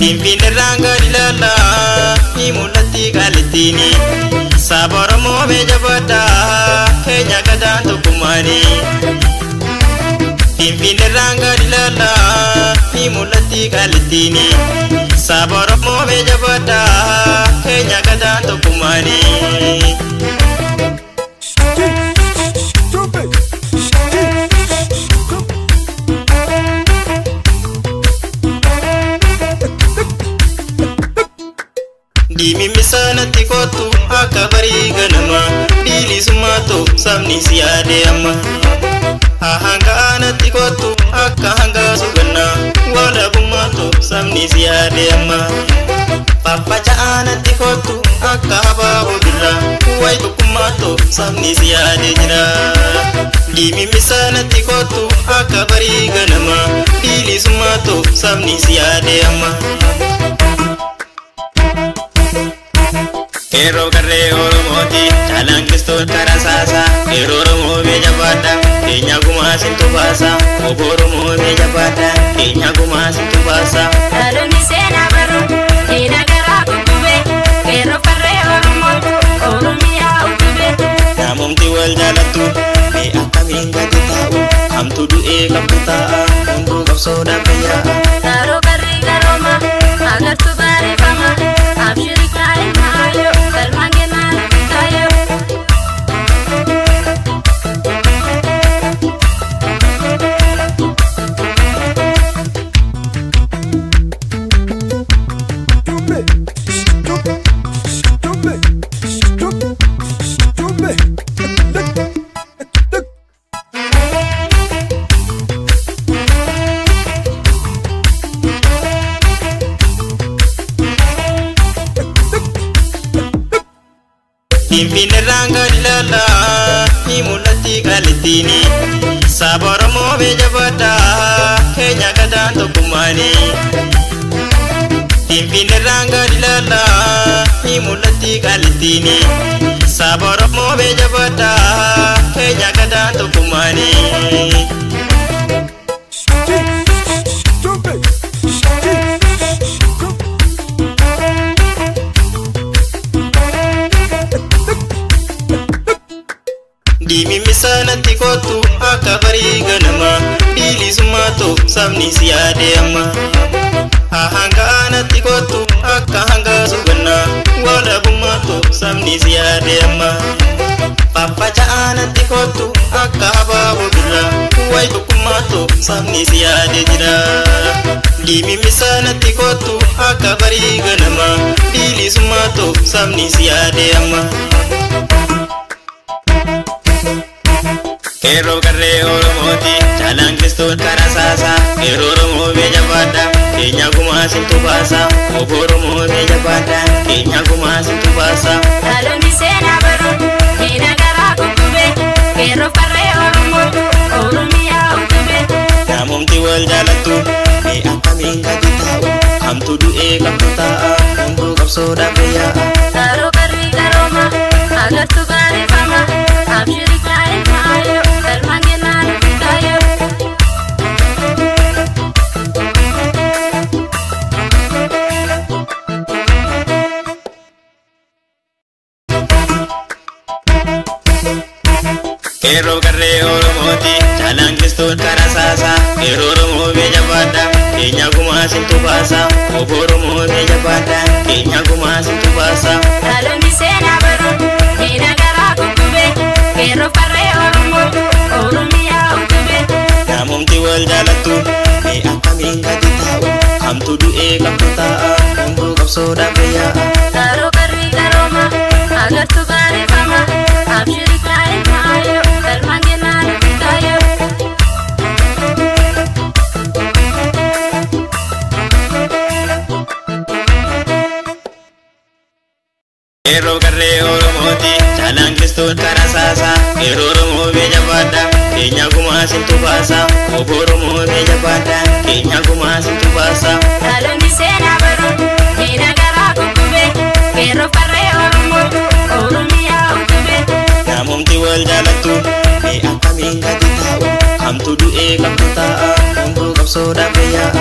Finfinneerraan gadi ilaalaa ni mul'atti qaalittiini. Saba Oromoo mee jabaadhaa keenya gadaan tokkummaani. Finfinneerraan gadi ilaalaa ni mul'atti qaalittiini. Saba Oromoo mee jabaadhaa keenya gadaan tokkummaani. Diimimmisaanatti kottu akka barii ganama bilisummaatu sabni si yaade amma. Hanga aanatti kottu akka hanga suganna walabummaatu sabni si yaade amma. Faffaca'aanatti kottu akka habaaboo birraa wayi tokkummaatu sabni si yaade jira. Diimimmisaanatti kottu akka barii ganama bilisummaatu sabni si yaade amma. Qeerroo qarree Oromooti caalaan Kiristoos karaa saasaa. Qeerroo Oromoo mee jabaadha keenya gumaa sintu baasa. Obbo Oromoo mee jabaadha keenya gumaa sintu baasa. Dhaloonni seenaa barru diina garaa guggube qeerroo farree Oromoo Oromiyaa utube. Namoomti wal jaalattu mee akkamiin gadi taa'u kamtu du'ee kamtu taa'a hunduu qabsoodhaaf fayyaa. Qaroo qarree qarooma agartuu barreeffama abshiri kaa'e maayo galmaan kennaan taayo. Finfinneerraan gadi ilaalaa ni mul'atti qaalittiini. Saba Oromoo mee jabaadhaa keenya gadaan tokkummaani. Finfinneerraan gadi ilaalaa ni mul'atti qaalittiini. Saba Oromoo mee jabaadhaa keenya gadaan tokkummaani. Diimimmisaanatti kottu akka barii ganama bilisummaatu sabni si yaade amma. Hanga aanatti kottu akka hanga suganna walabummaatu sabni si yaade amma. Faffaca'aanatti kottu akka habaaboo birraa wayi tokkummaatu sabni si yaade jira. Diimimmisaanatti kottu akka barii ganama bilisummaatu sabni si yaade amma. Qeerroo qarree Oromooti caalaan Kiristoos karaa saasaa. Qeerroo Oromoo mee jabaadha keenya gumaa sintu baasa. Obbo Oromoo mee jabaadha keenya gumaa sintu baasa. Dhaloonni seenaa barru diina garaa guggube qeerroo farree Oromoo Oromiyaa utube. Namoomti wal jaalattu mee akkamiin gadi taa'u kamtu du'ee kamtu taa'a hunduu qabsoodhaaf fayyaa. Qaroo qarree qarooma agartuu barreeffama abshiri kaa'e maayo galmaan kennaan taayo. Qeerroo qarree Oromooti caalaan Kiristoos karaa saasaa. Qeerroo Oromoo mee jabaadha keenya gumaa sintu baasa. Obbo Oromoo mee jabaadha keenya gumaa sintu baasa. Dhaloonni seenaa barru diina garaa guggube qeerroo farree Oromoo Oromiyaa utube. Namoomti wal jaalattu mee akkamiin gadi taa'u kamtu du'ee kamtu taa'a hunduu qabsoodhaaf fayyaa. Qaroo qarree qarooma agartuu barreeffama abshiri kaa'e maayo galmaan kennaan taayo. Qeerroo qarree Oromooti caalaan Kiristoos karaa saasaa. Qeerroo Oromoo mee jabaadha keenya gumaa sintu baasa. Obbo Oromoo mee jabaadha keenya gumaa sintu baasa. Dhaloonni seenaa barru diina garaa guggube qeerroo farree Oromoo Oromiyaa utube. Namoomti wal jaalattu mee akkamiin gadi taa'u kamtu du'ee kamtu taa'a hunduu qabsoodhaaf fayyaa.